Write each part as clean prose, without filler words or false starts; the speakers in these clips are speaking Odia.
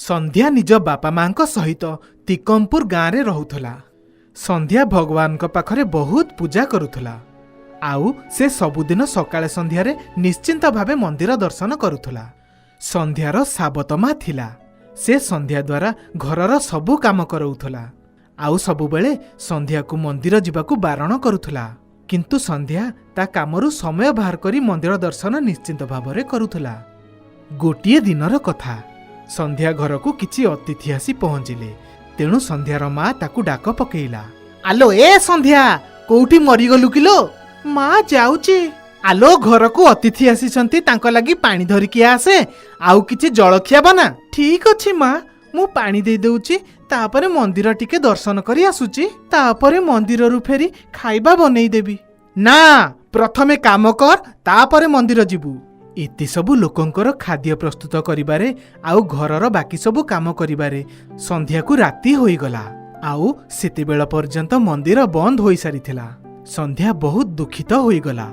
ସନ୍ଧ୍ୟା ନିଜ ବାପା ମାଙ୍କ ସହିତ ତିକମପୁର ଗାଁରେ ରହୁଥିଲା। ସନ୍ଧ୍ୟା ଭଗବାନଙ୍କ ପାଖରେ ବହୁତ ପୂଜା କରୁଥିଲା ଆଉ ସେ ସବୁଦିନ ସକାଳେ ସନ୍ଧ୍ୟାରେ ନିଶ୍ଚିନ୍ତ ଭାବେ ମନ୍ଦିର ଦର୍ଶନ କରୁଥିଲା। ସନ୍ଧ୍ୟାର ସାବତ ମା ଥିଲା। ସେ ସନ୍ଧ୍ୟା ଦ୍ୱାରା ଘରର ସବୁ କାମ କରାଉଥିଲା ଆଉ ସବୁବେଳେ ସନ୍ଧ୍ୟାକୁ ମନ୍ଦିର ଯିବାକୁ ବାରଣ କରୁଥିଲା। କିନ୍ତୁ ସନ୍ଧ୍ୟା ତା କାମରୁ ସମୟ ବାହାର କରି ମନ୍ଦିର ଦର୍ଶନ ନିଶ୍ଚିନ୍ତ ଭାବରେ କରୁଥିଲା। ଗୋଟିଏ ଦିନର କଥା, ସନ୍ଧ୍ୟା ଘରକୁ କିଛି ଅତିଥି ଆସି ପହଞ୍ଚିଲେ। ତେଣୁ ସନ୍ଧ୍ୟାର ମା ତାକୁ ଡାକ ପକେଇଲା, ଆଲୋ ଏ ସନ୍ଧ୍ୟା, କୋଉଠି ମରିଗଲୁ କିଲୋ? ମା, ଯାଉଛି। ଆଲୋ, ଘରକୁ ଅତିଥି ଆସିଛନ୍ତି, ତାଙ୍କ ଲାଗି ପାଣି ଧରିକି ଆସେ ଆଉ କିଛି ଜଳଖିଆ ବନା। ଠିକ ଅଛି ମା, ମୁଁ ପାଣି ଦେଇଦେଉଛି, ତାପରେ ମନ୍ଦିର ଟିକେ ଦର୍ଶନ କରି ଆସୁଛି, ତାପରେ ମନ୍ଦିରରୁ ଫେରି ଖାଇବା ବନେଇଦେବି। ନା, ପ୍ରଥମେ କାମ କର, ତାପରେ ମନ୍ଦିର ଯିବୁ। ଏତେ ସବୁ ଲୋକଙ୍କର ଖାଦ୍ୟ ପ୍ରସ୍ତୁତ କରିବାରେ ଆଉ ଘରର ବାକି ସବୁ କାମ କରିବାରେ ସନ୍ଧ୍ୟାକୁ ରାତି ହୋଇଗଲା ଆଉ ସେତେବେଳ ପର୍ଯ୍ୟନ୍ତ ମନ୍ଦିର ବନ୍ଦ ହୋଇସାରିଥିଲା। ସନ୍ଧ୍ୟା ବହୁତ ଦୁଃଖିତ ହୋଇଗଲା।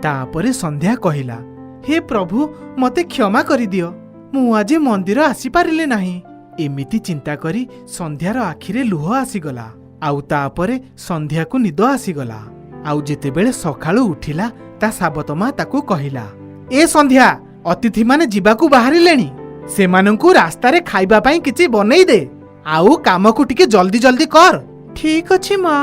ତାପରେ ସନ୍ଧ୍ୟା କହିଲା, ହେ ପ୍ରଭୁ, ମୋତେ କ୍ଷମା କରିଦିଅ, ମୁଁ ଆଜି ମନ୍ଦିର ଆସିପାରିଲି ନାହିଁ। ଏମିତି ଚିନ୍ତା କରି ସନ୍ଧ୍ୟାର ଆଖିରେ ଲୁହ ଆସିଗଲା ଆଉ ତାପରେ ସନ୍ଧ୍ୟାକୁ ନିଦ ଆସିଗଲା। ଆଉ ଯେତେବେଳେ ସକାଳୁ ଉଠିଲା, ତା ସାବତ ମା ତାକୁ କହିଲା, ଏ ସନ୍ଧ୍ୟା, ଅତିଥିମାନେ ଯିବାକୁ ବାହାରିଲେଣି, ସେମାନଙ୍କୁ ରାସ୍ତାରେ ଖାଇବା ପାଇଁ କିଛି ବନେଇ ଦେ ଆଉ କାମକୁ ଟିକେ ଜଲ୍ଦି ଜଲ୍ଦି କର। ଠିକ ଅଛି ମା।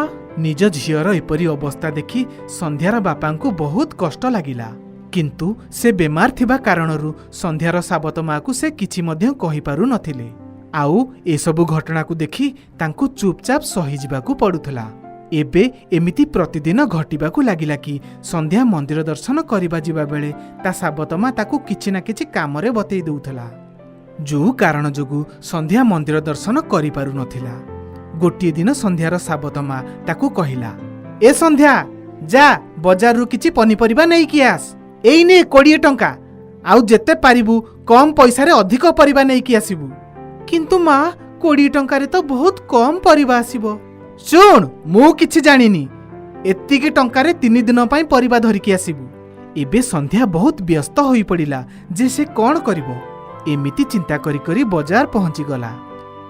ନିଜ ଝିଅର ଏପରି ଅବସ୍ଥା ଦେଖି ସନ୍ଧ୍ୟାର ବାପାଙ୍କୁ ବହୁତ କଷ୍ଟ ଲାଗିଲା। କିନ୍ତୁ ସେ ବେମାର ଥିବା କାରଣରୁ ସନ୍ଧ୍ୟାର ସାବତ ମାକୁ ସେ କିଛି ମଧ୍ୟ କହିପାରୁନଥିଲେ ଆଉ ଏସବୁ ଘଟଣାକୁ ଦେଖି ତାଙ୍କୁ ଚୁପଚାପ ସହିଯିବାକୁ ପଡୁଥିଲା। ଏବେ ଏମିତି ପ୍ରତିଦିନ ଘଟିବାକୁ ଲାଗିଲା କି ସନ୍ଧ୍ୟା ମନ୍ଦିର ଦର୍ଶନ କରିବା ଯିବା ବେଳେ ତା ସାବତ ମା ତାକୁ କିଛି ନା କିଛି କାମରେ ବତେଇ ଦେଉଥିଲା, ଯୋଉ କାରଣ ଯୋଗୁଁ ସନ୍ଧ୍ୟା ମନ୍ଦିର ଦର୍ଶନ କରିପାରୁନଥିଲା। ଗୋଟିଏ ଦିନ ସନ୍ଧ୍ୟାର ସାବତ ମା ତାକୁ କହିଲା, ଏ ସନ୍ଧ୍ୟା, ଯା ବଜାରରୁ କିଛି ପନିପରିବା ନେଇକି ଆସ। ଏଇ ନେ 20 ଟଙ୍କା, ଆଉ ଯେତେ ପାରିବୁ କମ୍ ପଇସାରେ ଅଧିକ ପରିବା ନେଇକି ଆସିବୁ। କିନ୍ତୁ ମା, 20 ଟଙ୍କାରେ ତ ବହୁତ କମ୍ ପରିବା ଆସିବ। ଶୁଣ, ମୁଁ କିଛି ଜାଣିନି, ଏତିକି ଟଙ୍କାରେ 3 ଦିନ ପାଇଁ ପରିବା ଧରିକି ଆସିବୁ। ଏବେ ସନ୍ଧ୍ୟା ବହୁତ ବ୍ୟସ୍ତ ହୋଇପଡ଼ିଲା ଯେ ସେ କ'ଣ କରିବ। ଏମିତି ଚିନ୍ତା କରି କରି ବଜାର ପହଞ୍ଚିଗଲା।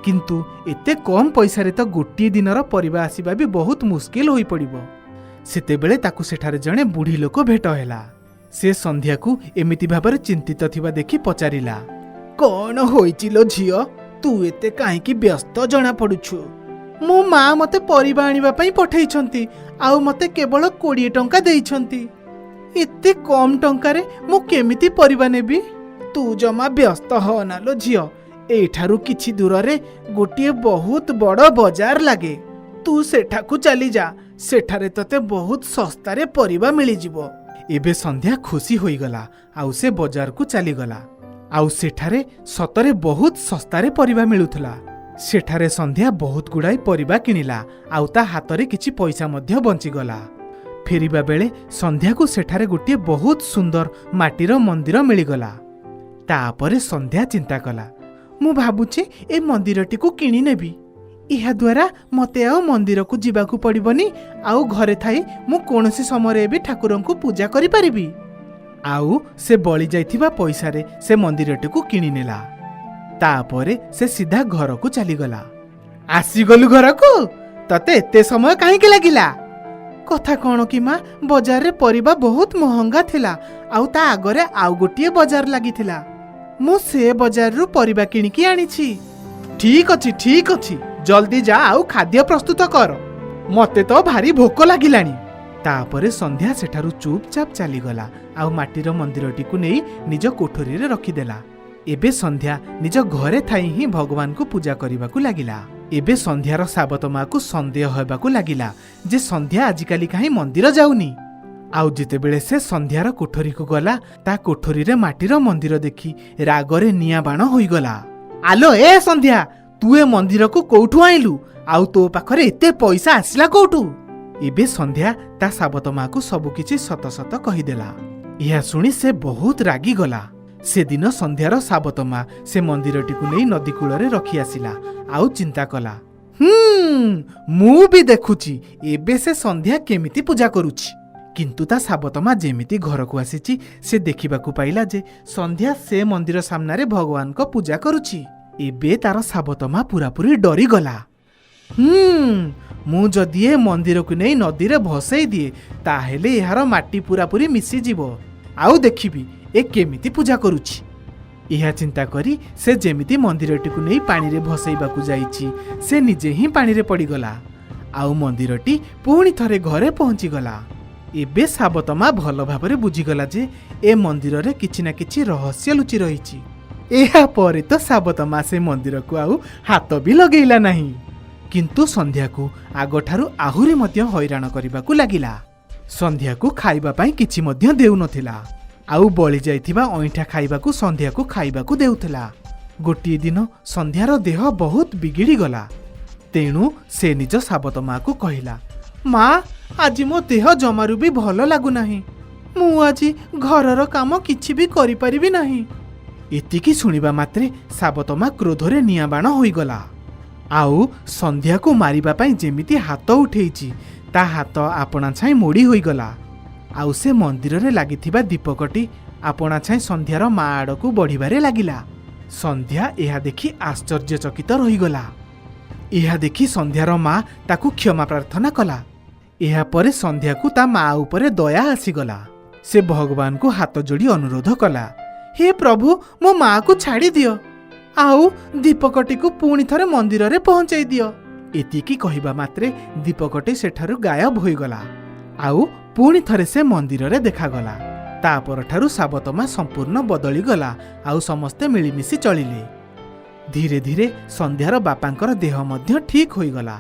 କିନ୍ତୁ ଏତେ କମ୍ ପଇସାରେ ତ ଗୋଟିଏ ଦିନର ପରିବା ଆସିବା ବି ବହୁତ ମୁସ୍କିଲ ହୋଇପଡ଼ିବ। ସେତେବେଳେ ତାକୁ ସେଠାରେ ଜଣେ ବୁଢ଼ୀ ଲୋକ ଭେଟ ହେଲା। ସେ ସନ୍ଧ୍ୟାକୁ ଏମିତି ଭାବରେ ଚିନ୍ତିତ ଥିବା ଦେଖି ପଚାରିଲା, କ'ଣ ହୋଇଛି ଲୋ ଝିଅ, ତୁ ଏତେ କାହିଁକି ବ୍ୟସ୍ତ ଜଣାପଡ଼ୁଛୁ? ମୋ ମା ମତେ ପରିବା ଆଣିବା ପାଇଁ ପଠେଇଛନ୍ତି ଆଉ ମତେ କେବଳ 20 ଟଙ୍କା ଦେଇଛନ୍ତି। ଏତେ କମ୍ ଟଙ୍କାରେ ମୁଁ କେମିତି ପରିବା ନେବି? ତୁ ଜମା ବ୍ୟସ୍ତ ହଅନା ଲୋ ଝିଅ, ଏଇଠାରୁ କିଛି ଦୂରରେ ଗୋଟିଏ ବହୁତ ବଡ଼ ବଜାର ଲାଗେ। ତୁ ସେଠାକୁ ଚାଲିଯା, ସେଠାରେ ତତେ ବହୁତ ଶସ୍ତାରେ ପରିବା ମିଳିଯିବ। ଏବେ ସନ୍ଧ୍ୟା ଖୁସି ହୋଇଗଲା ଆଉ ସେ ବଜାରକୁ ଚାଲିଗଲା ଆଉ ସେଠାରେ ସତରେ ବହୁତ ଶସ୍ତାରେ ପରିବା ମିଳୁଥିଲା। ସେଠାରେ ସନ୍ଧ୍ୟା ବହୁତ ଗୁଡ଼ାଏ ପରିବା କିଣିଲା ଆଉ ତା ହାତରେ କିଛି ପଇସା ମଧ୍ୟ ବଞ୍ଚିଗଲା। ଫେରିବା ବେଳେ ସନ୍ଧ୍ୟାକୁ ସେଠାରେ ଗୋଟିଏ ବହୁତ ସୁନ୍ଦର ମାଟିର ମନ୍ଦିର ମିଳିଗଲା। ତାପରେ ସନ୍ଧ୍ୟା ଚିନ୍ତା କଲା, ମୁଁ ଭାବୁଛି ଏ ମନ୍ଦିରଟିକୁ କିଣିନେବି। ଏହାଦ୍ୱାରା ମୋତେ ଆଉ ମନ୍ଦିରକୁ ଯିବାକୁ ପଡ଼ିବନି ଆଉ ଘରେ ଥାଇ ମୁଁ କୌଣସି ସମୟରେ ବି ଠାକୁରଙ୍କୁ ପୂଜା କରିପାରିବି। ଆଉ ସେ ବଳି ଯାଇଥିବା ପଇସାରେ ସେ ମନ୍ଦିରଟିକୁ କିଣିନେଲା। ତାପରେ ସେ ସିଧା ଘରକୁ ଚାଲିଗଲା। ଆସିଗଲୁ ଘରକୁ? ତତେ ଏତେ ସମୟ କାହିଁକି ଲାଗିଲା? କଥା କ'ଣ କି ମା, ବଜାରରେ ପରିବା ବହୁତ ମହଙ୍ଗା ଥିଲା ଆଉ ତା ଆଗରେ ଆଉ ଗୋଟିଏ ବଜାର ଲାଗିଥିଲା, ମୁଁ ସେ ବଜାରରୁ ପରିବା କିଣିକି ଆଣିଛି। ଠିକ ଅଛି, ଠିକ ଅଛି, ଜଲ୍ଦି ଯା ଆଉ ଖାଦ୍ୟ ପ୍ରସ୍ତୁତ କର, ମତେ ତ ଭାରି ଭୋକ ଲାଗିଲାଣି। ତାପରେ ସନ୍ଧ୍ୟା ସେଠାରୁ ଚୁପଚାପ ଚାଲିଗଲା ଆଉ ମାଟିର ମନ୍ଦିରଟିକୁ ନେଇ ନିଜ କୋଠରୀରେ ରଖିଦେଲା। ଏବେ ସନ୍ଧ୍ୟା ନିଜ ଘରେ ଥାଇ ହିଁ ଭଗବାନଙ୍କୁ ପୂଜା କରିବାକୁ ଲାଗିଲା। ଏବେ ସନ୍ଧ୍ୟାର ସାବତ ମାକୁ ସନ୍ଦେହ ହେବାକୁ ଲାଗିଲା ଯେ ସନ୍ଧ୍ୟା ଆଜିକାଲି କାହିଁ ମନ୍ଦିର ଯାଉନି। ଆଉ ଯେତେବେଳେ ସେ ସନ୍ଧ୍ୟାର କୋଠରୀକୁ ଗଲା, ତା କୋଠରୀରେ ମାଟିର ମନ୍ଦିର ଦେଖି ରାଗରେ ନିଆଁ ବାଣ ହୋଇଗଲା। ଆଲୋ ଏ ସନ୍ଧ୍ୟା, ତୁ ଏ ମନ୍ଦିରକୁ କୋଉଠୁ ଆଣିଲୁ ଆଉ ତୋ ପାଖରେ ଏତେ ପଇସା ଆସିଲା କୋଉଠୁ? ଏବେ ସନ୍ଧ୍ୟା ତା ସାବତ ମାକୁ ସବୁକିଛି ସତ ସତ କହିଦେଲା। ଏହା ଶୁଣି ସେ ବହୁତ ରାଗିଗଲା। ସେଦିନ ସନ୍ଧ୍ୟାର ସାବତ ମା ସେ ମନ୍ଦିରଟିକୁ ନେଇ ନଦୀ କୂଳରେ ରଖି ଆସିଲା ଆଉ ଚିନ୍ତା କଲା, ହୁଁ, ମୁଁ ବି ଦେଖୁଛି ଏବେ ସେ ସନ୍ଧ୍ୟା କେମିତି ପୂଜା କରୁଛି। କିନ୍ତୁ ତା ସାବତ ମା ଯେମିତି ଘରକୁ ଆସିଛି, ସେ ଦେଖିବାକୁ ପାଇଲା ଯେ ସନ୍ଧ୍ୟା ସେ ମନ୍ଦିର ସାମ୍ନାରେ ଭଗବାନଙ୍କ ପୂଜା କରୁଛି। ଏବେ ତାର ସାବତ ମା ପୁରାପୁରି ଡରିଗଲା। ହୁଁ ମୁଁ ଯଦି ଏ ମନ୍ଦିରକୁ ନେଇ ନଦୀରେ ଭସେଇ ଦିଏ, ତାହେଲେ ଏହାର ମାଟି ପୁରାପୁରି ମିଶିଯିବ, ଆଉ ଦେଖିବି ଏ କେମିତି ପୂଜା କରୁଛି। ଏହା ଚିନ୍ତା କରି ସେ ଯେମିତି ମନ୍ଦିରଟିକୁ ନେଇ ପାଣିରେ ଭସେଇବାକୁ ଯାଇଛି, ସେ ନିଜେ ହିଁ ପାଣିରେ ପଡ଼ିଗଲା ଆଉ ମନ୍ଦିରଟି ପୁଣି ଥରେ ଘରେ ପହଞ୍ଚିଗଲା। ଏବେ ସାବତ ମା ଭଲ ଭାବରେ ବୁଝିଗଲା ଯେ ଏ ମନ୍ଦିରରେ କିଛି ନା କିଛି ରହସ୍ୟ ଲୁଚି ରହିଛି। ଏହାପରେ ତ ସାବତ ମା ସେ ମନ୍ଦିରକୁ ଆଉ ହାତ ବି ଲଗେଇଲା ନାହିଁ, କିନ୍ତୁ ସନ୍ଧ୍ୟାକୁ ଆଗଠାରୁ ଆହୁରି ମଧ୍ୟ ହଇରାଣ କରିବାକୁ ଲାଗିଲା। ସନ୍ଧ୍ୟାକୁ ଖାଇବା ପାଇଁ କିଛି ମଧ୍ୟ ଦେଉନଥିଲା, ଆଉ ବଳି ଯାଇଥିବା ଅଇଁଠା ଖାଇବାକୁ ସନ୍ଧ୍ୟାକୁ ଖାଇବାକୁ ଦେଉଥିଲା। ଗୋଟିଏ ଦିନ ସନ୍ଧ୍ୟାର ଦେହ ବହୁତ ବିଗିଡ଼ିଗଲା। ତେଣୁ ସେ ନିଜ ସାବତ ମାକୁ କହିଲା, ମା, ଆଜି ମୋ ଦେହ ଜମାରୁ ବି ଭଲ ଲାଗୁନାହିଁ। ମୁଁ ଆଜି ଘରର କାମ କିଛି ବି କରିପାରିବି ନାହିଁ। ଏତିକି ଶୁଣିବା ମାତ୍ରେ ସାବତ ମା କ୍ରୋଧରେ ନିଆଁବାଣ ହୋଇଗଲା ଆଉ ସନ୍ଧ୍ୟାକୁ ମାରିବା ପାଇଁ ଯେମିତି ହାତ ଉଠେଇଛି, ତା ହାତ ଆପଣା ଛାଇଁ ମୋଡ଼ି ହୋଇଗଲା ଆଉ ସେ ମନ୍ଦିରରେ ଲାଗିଥିବା ଦୀପକଟି ଆପଣା ଛାଇଁ ସନ୍ଧ୍ୟାର ମା ଆଡ଼କୁ ବଢ଼ିବାରେ ଲାଗିଲା। ସନ୍ଧ୍ୟା ଏହା ଦେଖି ଆଶ୍ଚର୍ଯ୍ୟଚକିତ ରହିଗଲା। ଏହା ଦେଖି ସନ୍ଧ୍ୟାର ମା ତାକୁ କ୍ଷମା ପ୍ରାର୍ଥନା କଲା। ଏହାପରେ ସନ୍ଧ୍ୟାକୁ ତା ମା ଉପରେ ଦୟା ଆସିଗଲା। ସେ ଭଗବାନଙ୍କୁ ହାତ ଯୋଡ଼ି ଅନୁରୋଧ କଲା, ହେ ପ୍ରଭୁ, ମୋ ମାକୁ ଛାଡ଼ି ଦିଅ ଆଉ ଦୀପକଟିକୁ ପୁଣି ଥରେ ମନ୍ଦିରରେ ପହଞ୍ଚେଇ ଦିଅ। ଏତିକି କହିବା ମାତ୍ରେ ଦୀପକଟି ସେଠାରୁ ଗାୟବ ହୋଇଗଲା ଆଉ ପୁଣି ଥରେ ସେ ମନ୍ଦିରରେ ଦେଖାଗଲା। ତା ପରଠାରୁ ସାବତମା ସମ୍ପୂର୍ଣ୍ଣ ବଦଳିଗଲା ଆଉ ସମସ୍ତେ ମିଳିମିଶି ଚଳିଲେ। ଧୀରେ ଧୀରେ ସନ୍ଧ୍ୟାର ବାପାଙ୍କର ଦେହ ମଧ୍ୟ ଠିକ୍ ହୋଇଗଲା।